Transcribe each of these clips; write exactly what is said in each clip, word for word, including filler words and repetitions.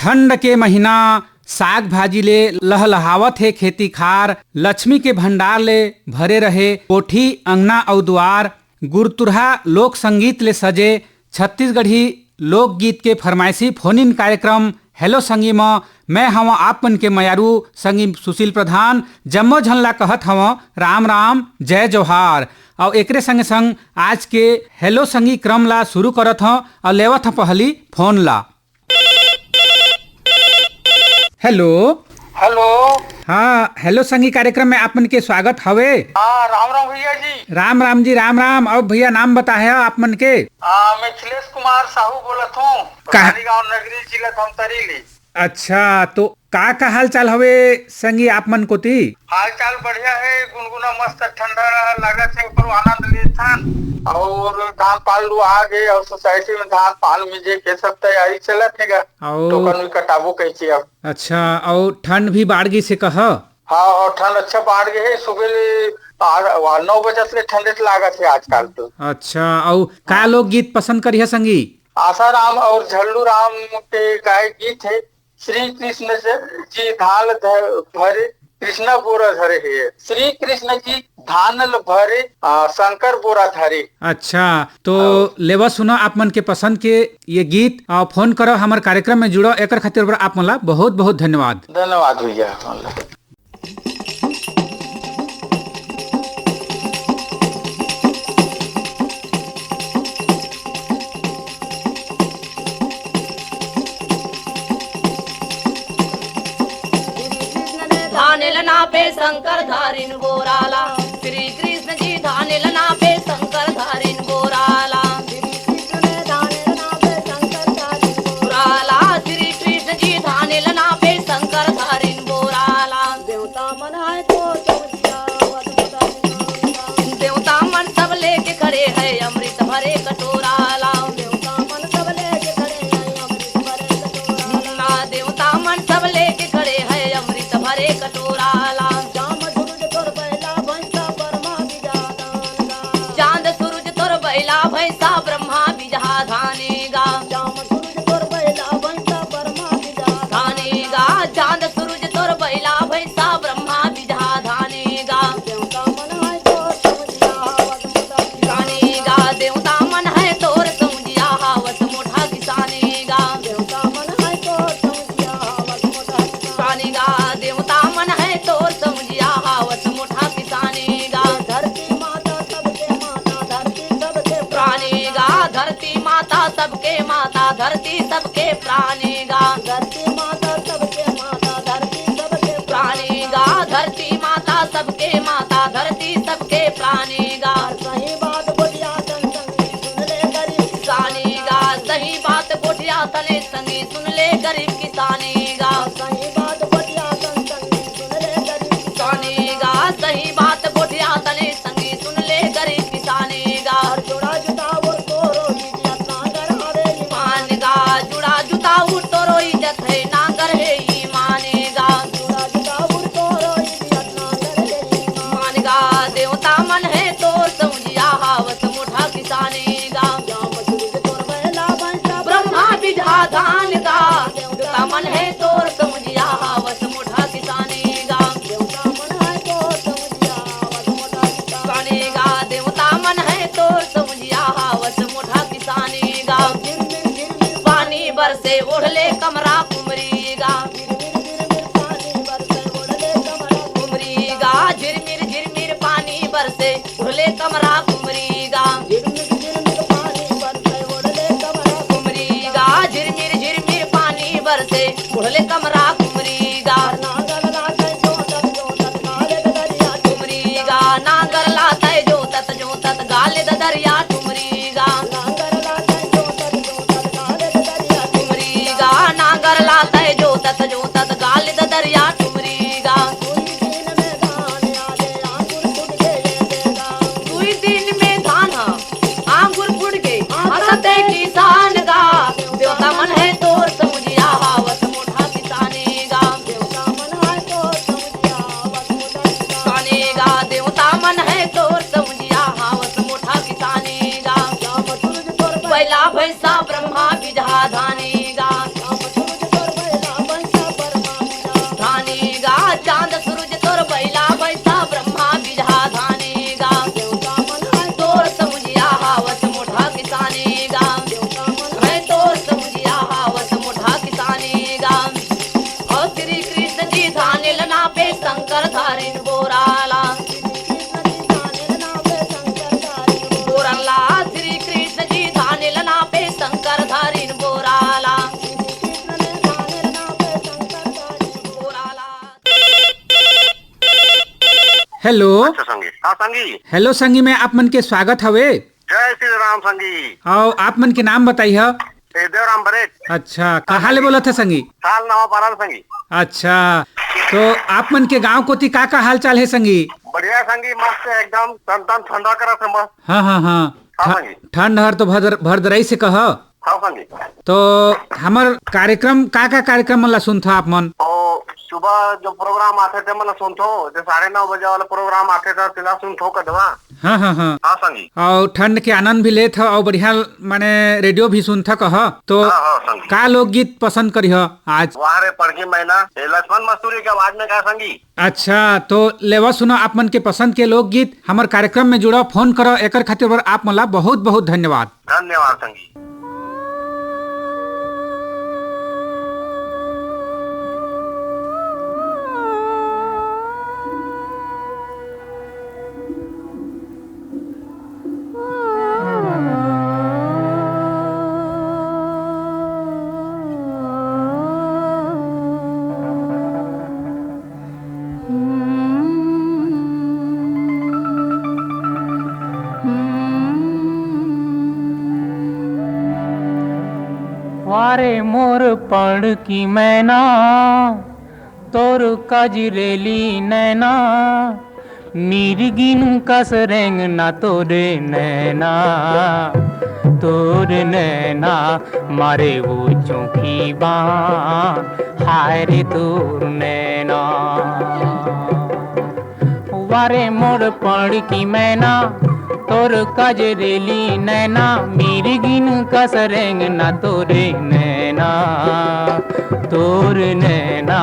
ठंड के महीना, साग भाजी ले लहलहावत हे खेती खार, लक्ष्मी के भंडार ले भरे रहे कोठी, अंगना अउ दुआर। गुरतुरहा लोक संगीत ले सजे छत्तीसगढ़ी लोकगीत के फरमाइशी फोन इन कार्यक्रम हेलो संगी म मैं हवं आप मन के मयारू संगी सुशील प्रधान। जम्मो झन ला कहत हवं राम राम, जय जोहार। अउ एकरे संगे संग आज के हेलो संगी क्रम ला शुरू करत हवं अउ लेवत हवं पहली फोन ला। हेलो। हेलो। हाँ, हेलो संगी कार्यक्रम में आप मन के स्वागत हवे। हाँ, राम राम भैया जी। राम राम जी, राम राम। अउ भैया, नाम बताहे आप मन के? हाँ, मैं अखिलेश कुमार साहू बोलत हूँ, कहाँ? रानीगांव नगरी, जिला धमतरी ले। अच्छा, तो का का हाल चाल हवे संगी आप मन कोती? हाल चाल बढ़िया है, गुनगुना मस्त ठंडा लागत है, ओकर आनंद लेत हन। और धान पान लुआ गे और सोसाइटी में धान पान मिजे के सब तैयारी चलत है गा। और टोकन भी कटाबो कहिके अब। अच्छा, और ठंड भी बाढ़ गिस हे कहा? हाँ, और ठंड अच्छा बाढ़ गे है, सुबह ले आ, नौ बजे से ठंडे लागत है आजकल तो। अच्छा, और का लोकगीत पसंद करिहा संगी? आसाराम और झल्लू राम के गाए गीत है, श्री कृष्ण जी धान ल ध-, भरे, कृष्णा बोरा धरे हे। श्री कृष्ण जी धान ल भरे, आ, शंकर बोरा धरे। अच्छा, तो हाँ। लेवा सुना आप मन के पसंद के ये गीत, आ, फोन करो, हमर कार्यक्रम में जुड़ो, एकर खातिर बर आप मन ला बहुत बहुत धन्यवाद। धन्यवाद भैया। धानेल नापे शंकर धारिन बोराला, श्री कृष्ण जी धानेल नापे शंकर धारिन बोराला। बोराला, श्री कृष्ण जी धानेल नापे शंकर धारिन बोराला। देवता मन आए तो देवता मन सब लेके खड़े हैं अमृत भरे कटोरा लाओ। देवता मन सब लेके खड़े हैं अमृत भरे कटोरा लाओ। देवता मन सब लेके खड़े हैं अमृत भरे कटोरा लाओ। जाम सूरज तोर बैला भैंसा ब्रह्मा बिजादान गा। चांद सूरज तोर बैला भैंसा ब्रह्मा बिजहा धाने गा। जाम सूरज तोर बैला भैंसा ब्रह्मा बिजहा धाने गा। चांद सूरज तोर बैला भैंसा ब्रह्मा बिजहा धाने गा। देवता मन है तोर समझिया हवस मोटा किसानी गा। देवता मन है तोर समझिया हवस मोटा किसानी गा। देवता मन है तोर समझिया हवस मोटा किसानी गा। देवता मन है तोर समझिया हवस मोटा किसानी गा। धरती माता सबके माता, धरती सबके प्राणी गा। धरती माता सबके माता, धरती सबके प्राणी गा। धरती माता सबके माता, धरती सबके प्राणी गा। धरती माता सबके माता, धरती सबके प्राणी गा। और सही बात गोठियाथन संगी सुन ले गरीब किसानी गा। सही बात गोठियाथन संगी सुन ले गरीब किसानी गा। सही बात गोठियाथन संगी सुन ले गरीब किसानी गा। सही बात गोठियाथन संगी सुन ले गरीब किसानी गा। और जुड़ा जुटा उर तोरो इज्जत नांगर हवे ईमान गा। जुड़ा जुटा उर तोरो इज्जत है नांगर है ईमान गा। जुड़ा जुटा उर तोरो इज्जत नांगर है ईमान गा। देवता मन है तोर समझिया हवस मोटा किसानी गा। जाम सूरज तोर बैला भैंसा ब्रह्मा बिजहा धान गा। देवता मन है तोर समझिया हवस मोटा किसानी गा। देवता मन है तोर समझिया हवस मोटा किसानी गा। देवता मन है तोर समझिया हवस मोटा किसानी गा। झिरमिर झिरमिर पानी बरसे ओढ़ले कमरा कुमरी गा। झिरमिर झिरमिर पानी बरसे ओढ़ले कमरा कुमरी गा। झिरमिर झिरमिर पानी बरसे उड़ले कमरा कुमरी गा। झिरमिर झिरमिर पानी बरसे उड़ले कमरा कुमरी गा। झिरमिर झिरमिर पानी बरसे उड़ले कमरा कुमरी गा। नांगर लाते जोतत जोतत गाले दरिया कुमरी गा। नांगर लाते जोतत जोतत गाले दरिया कुमरी गा। नांगर लाते जोतत जोतत गाले दरिया कुमरी गा। नांगर लाते जोतत जोतत गाले दरिया कुमरी गा। दुई दिन में धान ह आंगुर फूट गे, हंसते किसान गा। देवता मन है तोर समुझिया, हावस मोठा किसानी गा। देवता मन है तोर समुझिया, हावस मोठा किसानी गा। देवता मन है तोर समुझिया, हावस मोठा किसानी गा। बैला भैंसा ब्रह्मा बिजहा धानी गा। हेलो। अच्छा संगी। हाँ संगी। हेलो संगी, मैं आप मन के स्वागत हवे। जय श्री राम संगी। अउ आप मन के नाम बताई ह? ए, देवराम बरेट। अच्छा, कहाँ ले बोलत ह संगी? थाल नवा पारा ले संगी। अच्छा, तो आप मन के गांव कोती का का हाल चाल हे संगी? बढ़िया संगी, मस्त हे एकदम, तन तन ठंडा करत हे मस्त। हाँ, हाँ, हाँ। हाँ ठा-, संगी। ठंड हर तो भर, भर दराई से कह। हाँ संगी। तो हमर कार्यक्रम, का का कार्यक्रम मन ला सुनथो आप मन? ओ, सुबह जो प्रोग्राम आथे ते मन ला सुनथो, जे साढ़े नौ बजे वाला प्रोग्राम आथे त तेला सुनथो कदवा। हाँ, हाँ, हाँ। हाँ संगी। अउ ठंड के आनंद भी लेत ह अउ बढ़िया माने रेडियो भी सुनथा कह। तो हाँ, हाँ, संगी। का लोकगीत पसंद करिह आज? वाह रे पड़की मैना, ए लक्ष्मण मस्तूरी के आवाज में का संगी? अच्छा, तो लेवा सुनो आप मन के पसंद के लोकगीत, हमर कार्यक्रम में जुड़ो, फोन करो, एकर खातिर बर आप मन ला बहुत बहुत धन्यवाद। धन्यवाद संगी। वारे मोर पड़की मैना, तोर कजरेली नैना, मिर्गिन कस रेंगना तोर नैना, तोर नैना मारे वो चोखी बान, हाय रे तोर नैना। वारे मोर पड़की मैना, तोर कजरेली नैना, मिर्गिन कस रेंगना तोर नैना, तोर नैना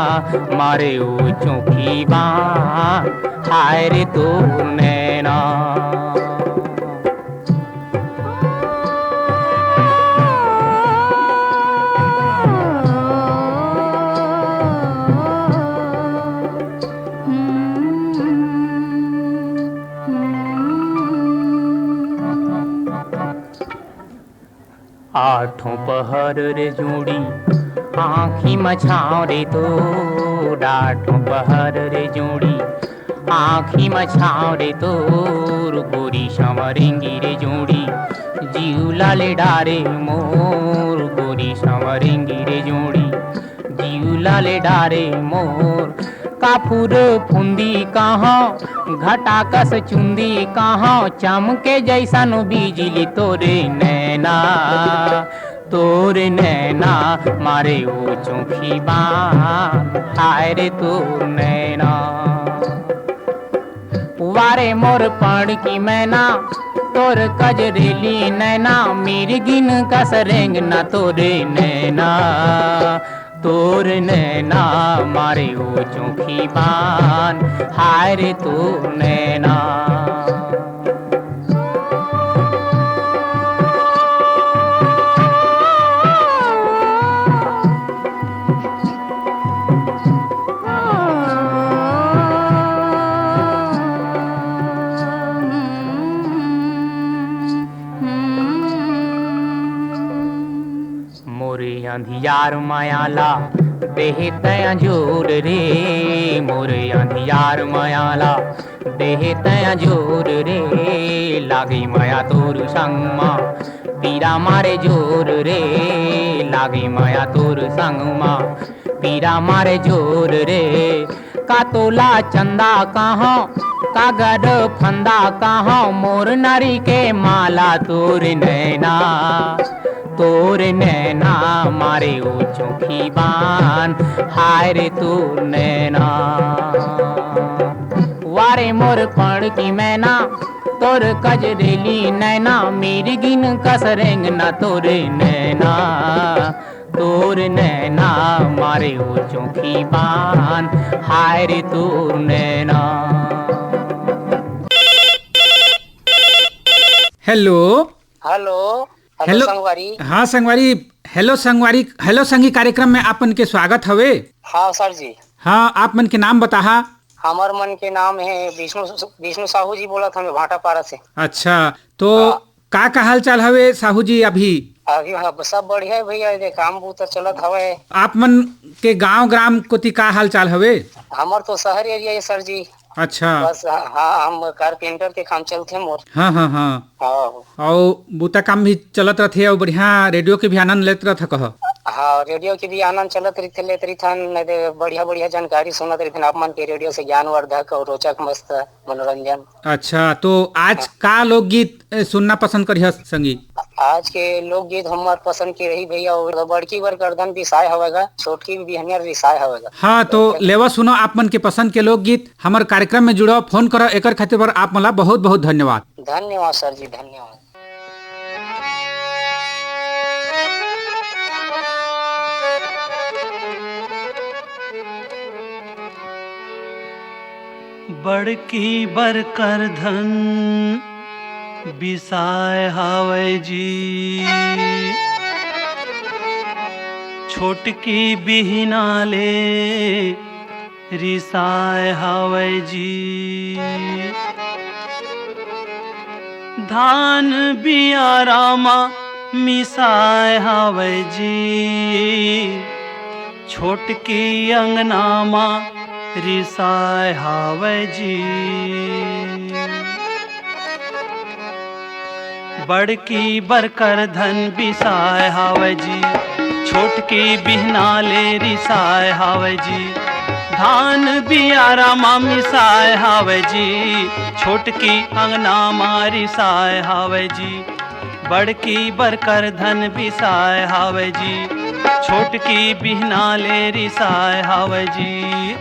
मारे ओ चोखी बान, हाय रे तोर नैना। आठों पहर रे जोड़ी, आँखी म छाँव रे तोर। आठों पहर रे जोड़ी, आँखी म छाँव रे तोर। गोरी सँवरेंगी रे जोड़ी, जीव ला ले डारे मोर। गोरी सँवरेंगी रे जोड़ी, जीव ला ले डारे मोर। काफुर फुंदी कहाँ, घटाकस चुंदी कहाँ, चमके जैसन बिजली तोर नैना, तोर नैना मारे ओ चोखी बान, हाय रे तोर नैना। वारे मोर पड़की मैना, तोर कजरेली नैना, मिर्गिन कस रेंगना तोर नैना, तोर नैना मारे ओ चोखी बान, हाय रे तोर नैना। मोरे अंधियार मया ला देहे तैं जोर रे, मोरे अंधियार मया ला देहे तैं जोर रे। लागे मया तोर संग मा, पीरा मारे जोर रे। लागे मया तोर संग मा, पीरा मारे जोर रे। का तोला चंदा कहाँ, कागद फंदा कहाँ, मोर नारी के माला तोर नैना, तोर नैना मारे ओ चोखी बान, हाय रे तोर नैना। वारे मोर पड़की मैना, तोर कजरेली नैना, मिर्गिन कस रेंगना तोर नैना। तोर नैना मारे ओ चोखी बान, हाय रे तोर नैना। हेलो। हेलो। Hello hello. संगवारी। हाँ संगवारी। हेलो संगवारी, हेलो संगी कार्यक्रम में आप मन के स्वागत हवे। हाँ सर जी। हाँ, आप मन के नाम बताहा। हमर मन के नाम है विष्णु, विष्णु साहू जी बोलत हवे भाटापारा से। अच्छा, तो हाँ। का, का हाल चाल हवे साहू जी अभी? अभी हाँ, सब बढ़िया है भैया, ये काम बूता चलत हवे। आप मन के गांव ग्राम कोती का हाल चाल हवे? हमर तो शहर एरिया है सर जी। अच्छा। बस, हाँ, हाँ, हम कारपेंटर के काम चलथे मोर। हाँ, हाँ, हाँ। हाँ। अउ बूता काम भी चलत रथे अउ बढ़िया रेडियो के भी आनंद लेत रथ कह। हाँ, रेडियो के भी आनंद चलत रहिथे, लेत रहिथन, नहीं ते बढ़िया, बढ़िया जानकारी सुनत रहिथन आप मन के रेडियो से, ज्ञानवर्धक अउ रोचक, मस्त मनोरंजन। अच्छा, तो आज हाँ। का लोकगीत, ए, सुनना पसंद करिहस संगी? आज के लोकगीत हमर पसंद के रही भैया, वो बड़की बर करधन बिसाय हवय गा, छोटकी बिहनिया रिसाय हवय गा। हाँ, तो तो लेवा सुनो आप मन के पसंद के लोकगीत। हमर कार्यक्रम में जुड़ो, फोन करो, एकर खातिर बर आप मन ला बहुत बहुत धन्यवाद। धन्यवाद सर जी, धन्यवाद। बड़की बर करधन बिसाय हावय जी, छोटकी बिहना ले रिसाय हावय जी। धान बियारा म मिसाय हावय जी, छोटकी अंगना म रिसाय हावय जी। बड़की बर करधन बिसाय हावय जी, छोटकी बिहना ले रिसाय हावय जी। धान बियारा म मिसाय हावय जी, छोटकी अंगना म रिसाय हावय जी। बड़की बर करधन बिसाय हावय जी, छोटकी बिहना ले रिसाय हावय जी।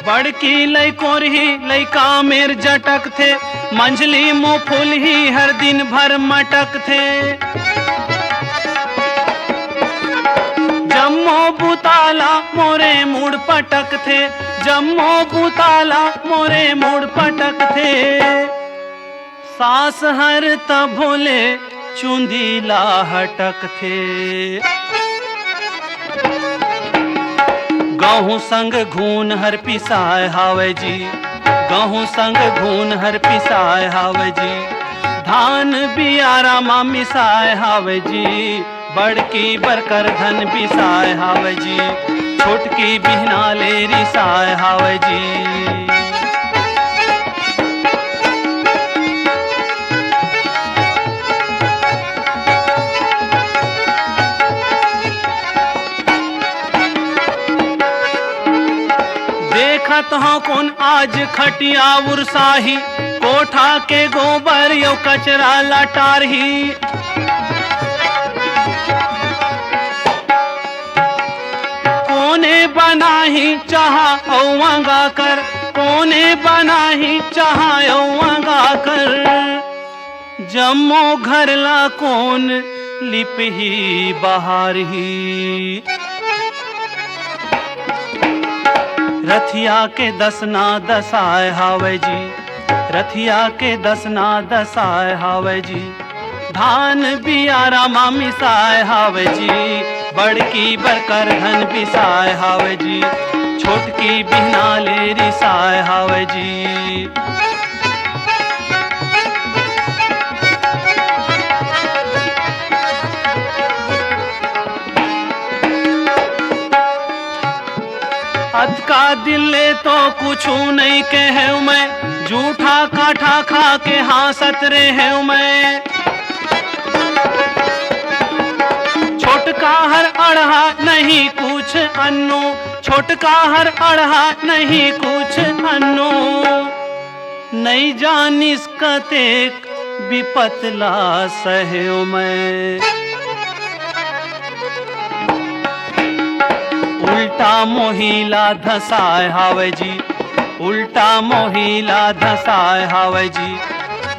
बड़की लइकोरही लइका मेर जटकथे, मंझली मुफुलही हर दिन भर मटकथे। जम्मो बुता ला मोरे मुड़ पटकथे, जम्मो बुता ला मोरे मुड़ पटकथे। सास हर तभो ले चुंदी ला हटकथे। गहूं संग घून हर पिसाय हावय जी, गहूं संग घून हर पिसाय हावय जी। धान बियारा म मिसाय हावय जी, बड़की बर करधन बिसाय हावय जी, छोटकी बिहना ले रिसाय हावय जी। देखत हंव कोन आज खटिया उरसाही, कोठा के गोबर यो कचरा लटारही। कोने बनाही चहा अउ अंगाकर, कोने बनाही चहा अउ अंगाकर। जम्मो घर ला कोन लिपही बहारही। रथिया के दसना दसाय हावय जी, रथिया के दसना दसाय हावय जी। धान बियारा म मिसाय हावय जी, बड़की बर करधन बिसाय हावय जी, छोटकी बिहना ले रिसाय हावय जी। अतका दिन ले तो कुछु नइ कहेव मैं, जूठा काठा खा के हाँसत रेहेव मैं। छोटका हर अड़हा नहीं कुछ अन्नू, छोटका हर अड़हा नहीं कुछ अन्नू। नइ जानिस कतेक बिपत ला सहेव मैं। उल्टा मोही ला धसाय हावय जी, उल्टा मोही ला धसाय हावय जी।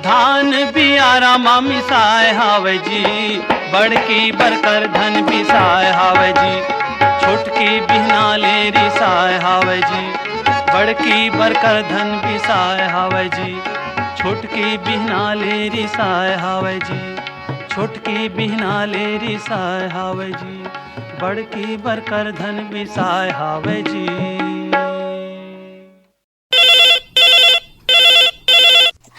धान बियारा म मिसाय हावय जी, बड़की बर करधन बिसाय हावय जी। छोटकी बिहना ले रिसाय हावय जी, बड़की बर करधन बिसाय हावय जी। छोटकी बिहना ले रिसाय हावय जी, छोटकी बिहना ले रिसाय हावय जी, बड़की बर करधन बिसाय हावय जी।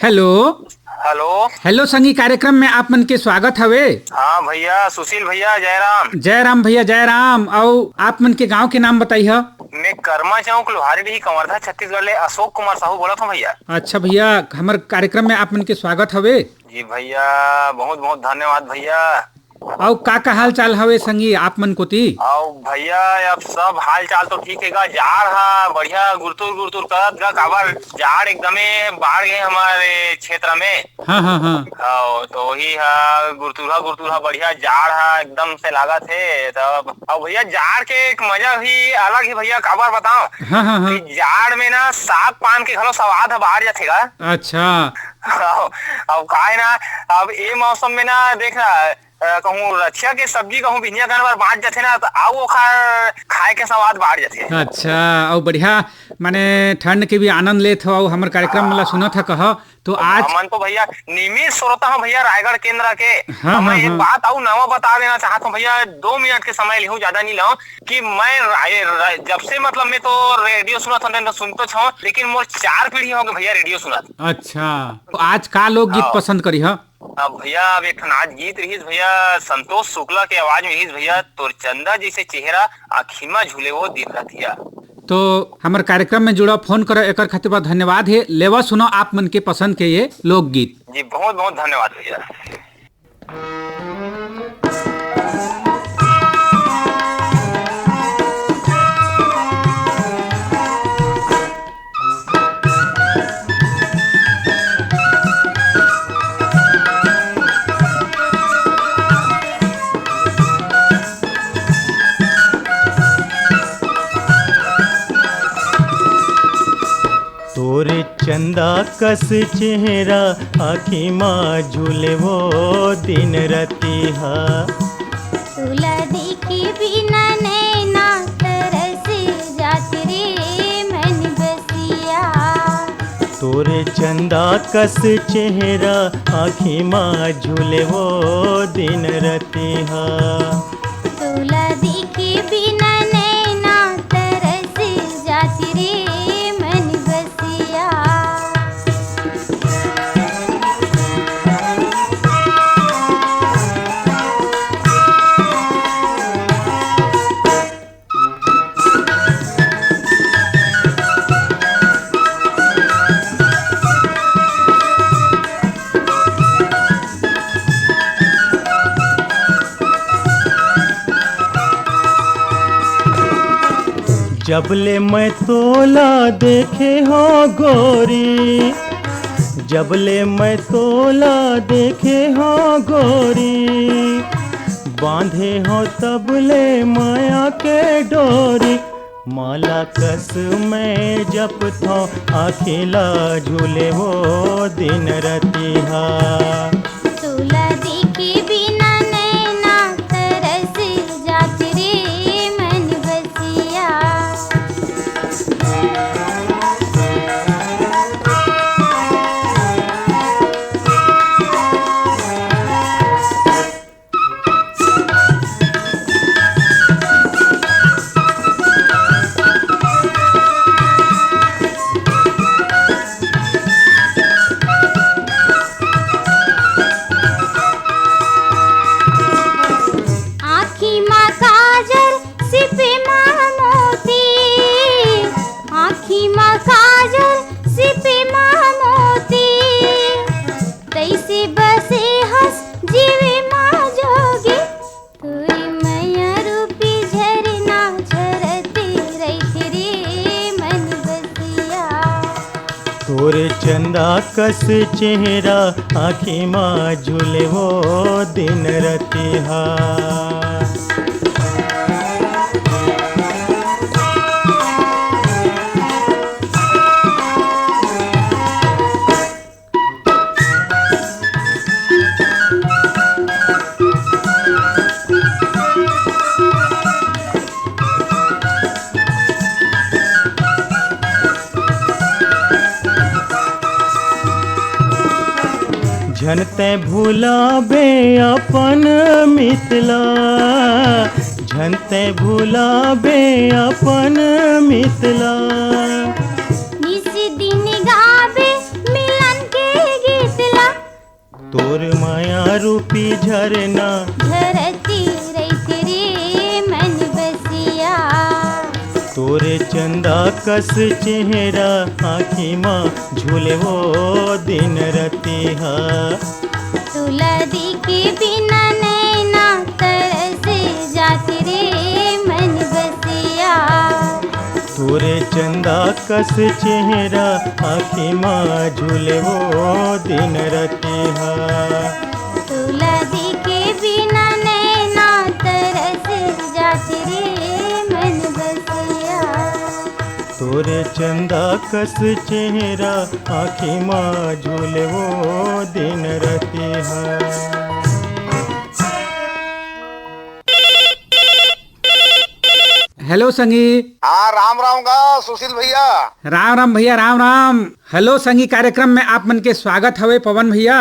हेलो। हेलो। हेलो संगी, कार्यक्रम में आप मन के स्वागत हवे। हाँ भैया, सुशील भैया, जय राम। जय राम भैया, जय राम। अउ आप मन के गांव के नाम बताई ह। मैं कर्मा चौक, लोहारी डीही, कवर्धा, छत्तीसगढ़ ले अशोक कुमार साहू बोलत हूँ भैया। अच्छा भैया, हमर कार्यक्रम में आप मन के स्वागत हवे। जी भैया, बहुत बहुत धन्यवाद भैया। अउ का का हाल चाल हवे संगी आप मन कोती? अउ भैया, अब सब हाल चाल तो ठीक हे गा। जाड़ हा बढ़िया गुरतुर गुरतुर करत गा, काबर जाड़ एकदमे बाढ़ गए हमारे क्षेत्र में। हाँ, हाँ, हाँ। अउ तो वही हा, गुरतुरहा गुरतुरहा बढ़िया जाड़ हा एकदम से लागत हे। तब अब भैया, जाड़ के एक मजा भी अलग ही भैया, काबर बताओ हाँ, हाँ, हाँ। कि जाड़ में ना साग पान के घलो स्वाद ह बाढ़ जाथे गा। अच्छा। अब, अब का है ना, अब ये मौसम में ना देख ना, अ, कहूँ रछिया के सब्जी कहूँ बिहनिया खाने बर बाँच जाथे ना, तो अउ ओखर खाए के स्वाद बाढ़ जाथे। अच्छा, अउ बढ़िया, माने ठंड के भी आनंद लेत हो, अउ हमर कार्यक्रम ला सुनत ह कह, तो आज हमन तो भैया नियमित श्रोता हूँ भैया, रायगढ़ केंद्र के। हाँ, अब मैं हाँ, एक हाँ। बात अउ नवा बता देना चाहत हूँ भैया, दो मिनट के समय लेहूँ, ज्यादा नहीं लूँ, कि मैं राय-, राय-, जब से मतलब मैं तो रेडियो सुनत हूँ, तो सुनतो छो, लेकिन मोर चार पीढ़ी हो गए भैया रेडियो सुनत। अच्छा, तो आज का लोकगीत हाँ। पसंद करी ह? अब भैया, अब एक ठन आज गीत रहिस भैया, संतोष शुक्ला के आवाज में रहिस भैया, तोर चंदा जैसे चेहरा, आँखी मा झूले वो दिन रतिया। तो हमर कार्यक्रम में जुड़ा, फोन करो, एकर खातिर बहुत धन्यवाद हे। लेवा सुनो आप मन के पसंद के ये लोकगीत। जी, बहुत बहुत धन्यवाद भैया। तोरे चंदा कस चेहरा, आँखी मा झूले वो दिन रतिहा। तुला देखी बिना नैना तरस जात रे मन बसिया। तोरे चंदा कस चेहरा, आँखी मा झूले वो दिन रतिहा। तुला देखी बिना नैना तरस जात रे मन बसिया। जब ले मैं तोला देखे हो गोरी, जब ले मैं तोला देखे हो गोरी, बांधे हो तब ले माया के डोरी। माला कस मैं जपथों, आँखी ला झूले वो दिन रतिहा। तुला देखे बिना नैना तरस जात रे मन बसिया। आँखी मा काजर, सिपे मा मोती, आँखी मा काजर, सिपे मा मोती, तैसे बसे हस जीवे मा जोगी। तोरे मया रूपी झरना झरत रहिथे रे मन बसिया। तोरे चंदा कस चेहरा, आँखी मा झूले वो दिन रतिहा। झन तैं भुलाबे अपन मितला, झन तैं भुलाबे अपन मितला। निस दिन गाबे मिलन के माया रूपी झरना झरती रहित रे मन बसिया। तोरे चंदा कस चेहरा आँखी मा झूले वो दिन रतिहा। तुला दिखे बिना नैना तरस जात रे मन बसिया। तोरे चंदा कस चेहरा आँखी मा झूले वो दिन रतिहा। तुला दिखे बिना नैना तरस जात रे मन बसिया। तोरे चंदा कस चेहरा आँखी मा झूले वो दिन रतिहा। हेलो संगी। हाँ, राम राम गा सुशील भैया। राम राम भैया, राम राम। हेलो संगी, कार्यक्रम में आप मन के स्वागत हवे पवन भैया।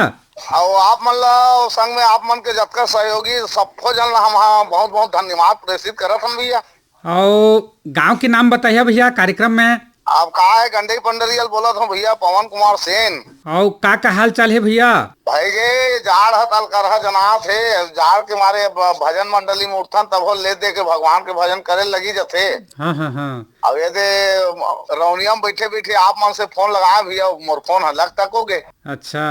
अउ आप मन ला, अउ संग में आप मन के जतका सहयोगी, सबको झन ला हम, हाँ, बहुत बहुत धन्यवाद प्रेषित करत हन भैया। अउ गांव के नाम बताइया भैया कार्यक्रम में। अब का है, गंडई पंडरियल बोलत हूँ भैया, पवन कुमार सेन। अउ का का हाल चाल है भैया? भाई गे, जाड़ ह तलकरहा जनात हे, जाड़ के मारे ब-, भजन मंडली में उठथन तब हो ले दे के भगवान के भजन करे लगी जथे। हाँ, हाँ, हाँ। अब ये दे रौनिया में बैठे बैठे आप मन से फोन लगाए भैया, मोर फोन ह लग तको गे। अच्छा,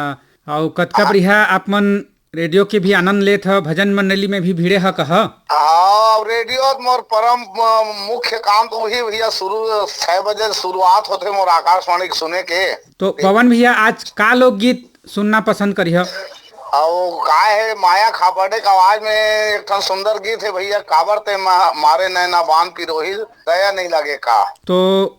अउ कतका हाँ। बढ़िया आप मन रेडियो के भी आनंद लेत ह, भजन मंडली में भी भिड़े ह कह। हाँ, रेडियो त मोर परम, अ, मुख्य काम तो वही भैया, शुरू छह बजे शुरुआत होथे मोर आकाशवाणी के सुने के। तो पवन भैया, आज का लोकगीत सुनना पसंद करिह? अउ का है, माया खापर्डे के आवाज में एक ठन सुंदर गीत है भैया, काबर ते मा-, मारे नैना बान पिरोही, दया नहीं लगे का। तो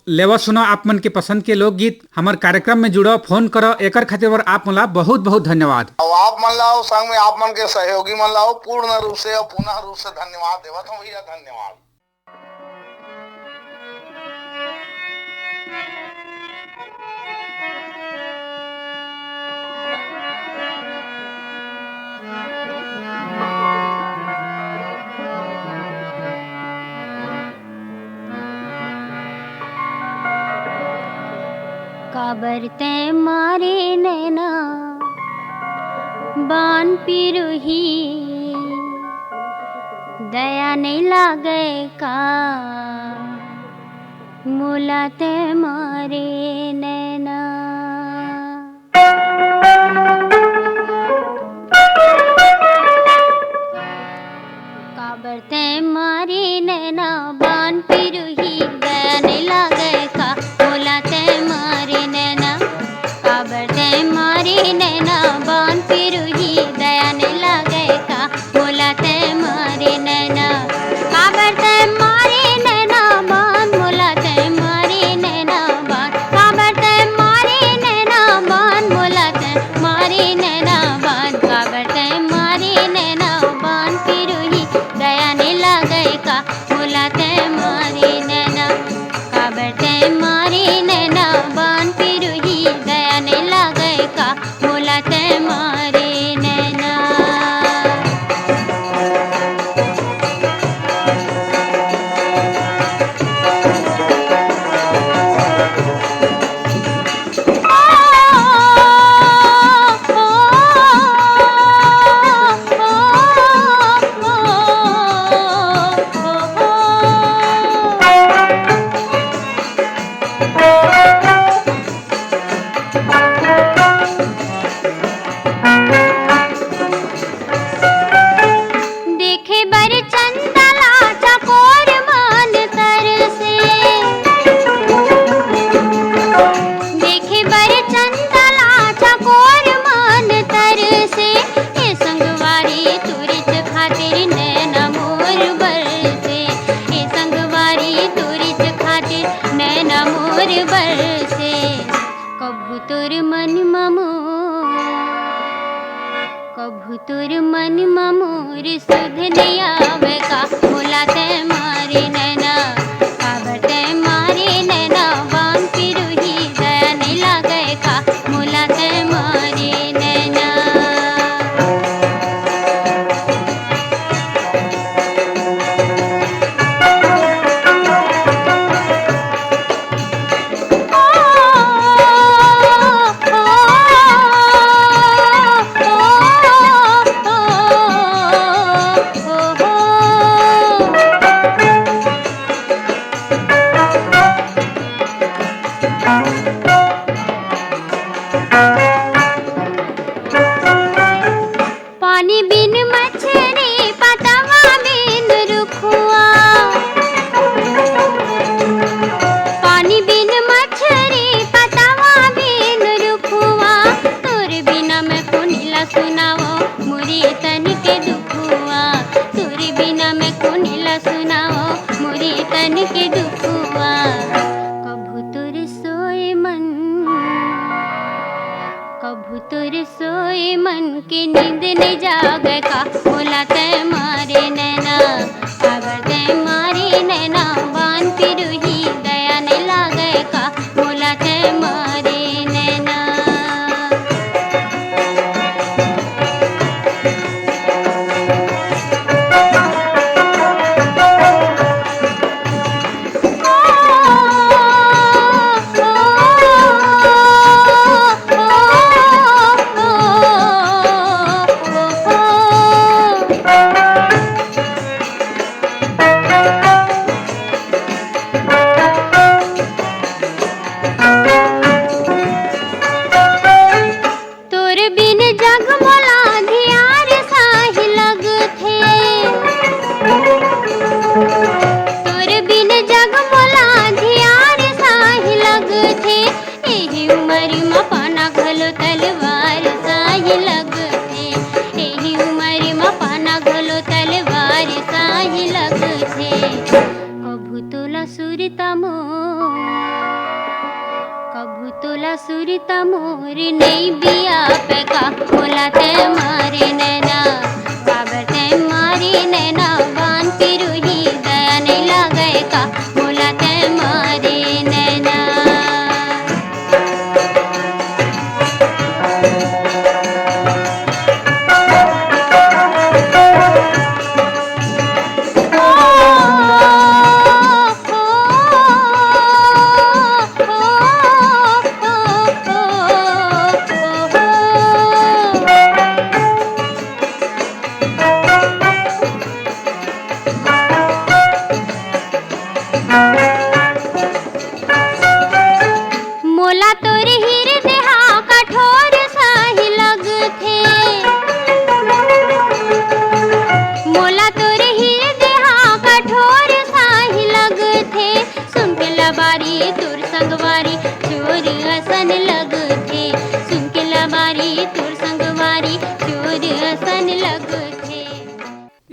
लेवा सुनो आप मन के पसंद के लोकगीत, हमर कार्यक्रम में जुड़ो, फोन करो, एकर खातिर बर आप मन ला बहुत बहुत धन्यवाद। अउ आप मन ला, अउ संग में आप मन के सहयोगी मन ला, अउ पूर्ण रूप से अउ पुनः रूप से धन्यवाद देवत हूँ भैया, धन्यवाद। काबर तैं मारे नैना बान पिरुही, दया नइ लागय का मोला तैं मारे नैना। काबर तैं मारे नैना बान पिरुही, दया नइ लागय का मोला तैं मारे नैना। काबर तैं मारे नैना बान पिरुही, दया नइ लागय का मोला तैं मारे नैना। काबर तैं मारे नैना बान, मोला तैं मारे नैना बान। काबर तैं मारे नैना बान, मोला तैं मारे नैना बान। काबर तैं मारे नैना बान पिरुही, दया नइ लागय का मोला तैं मारे नैना। काबर तैं मारे नैना बान पिरुही, दया नइ लागय का मोला तैं मारे नैना। देखे बर चंदा ला चकोर मन तरसे। देखे बर चंदा ला चकोर मन तरसे। ए संगवारी तुरित खातिर नैना मोर बरसे। ए संगवारी तुरित खातिर नैना मोर बरसे। कभू तोर मन म मोर, कभू तोर मन म मोर सुध नइ आवय का, मोला तैं मारे नैना। काबर तैं मारे नैना, बान पिरुही, दया नइ लागय का, मोला तैं मारे नैना। बिना मैं कोनी ला सुनाओ मोरे तन के दुखुआ। कभू तोर सोए मन, कभू तोर सोए मन के नींद नइ जागे का, मोला तैं मारे नैना, काबर तैं मारे नैना, बान पिरुही दया नइ लागे का, मोला तैं मारे नैना। तोर बिन जग मोला अंधियार साही लगथे। तोर बिन जग मोला अंधियार साही लगथे। एही उमर म पाना घलो तलवार साही लगथे। एही उमर म पाना घलो तलवार साही लगथे। कभू तोला सुरता मोर, कभू तोला सुरता मोर नइ बियापे का, मोला तैं मारे नैना, काबर तैं मारे नैना, बान पिरुही दया नइ लागे का, मोला तैं मारे नैना। मोला तोर हिरदे हा कठोर साही लगथे। मोला तोर हिरदे हा कठोर साही लगथे। सुन के लबारी तोर संगवारी चोर असन लगथे। सुन के लबारी तोर संगवारी चोर असन लगथे।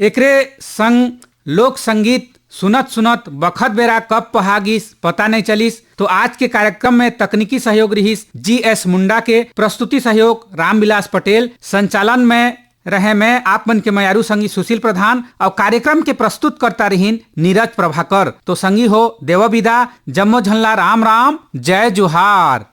एकरे संग लोक संगीत सुनत सुनत बखत बेरा कब पहा गिस, पता नइ चलिस। तो आज के कार्यक्रम में तकनीकी सहयोग रिहिस जी एस मुंडा के, प्रस्तुति सहयोग रामविलास पटेल, संचालन में रहे मैं आप मन के मयारू संगी सुशील प्रधान, अउ कार्यक्रम के प्रस्तुतकर्ता रिहिन नीरज प्रभाकर। तो संगी हो, देवा बिदा, जम्मो झन ला राम राम, जय जोहार।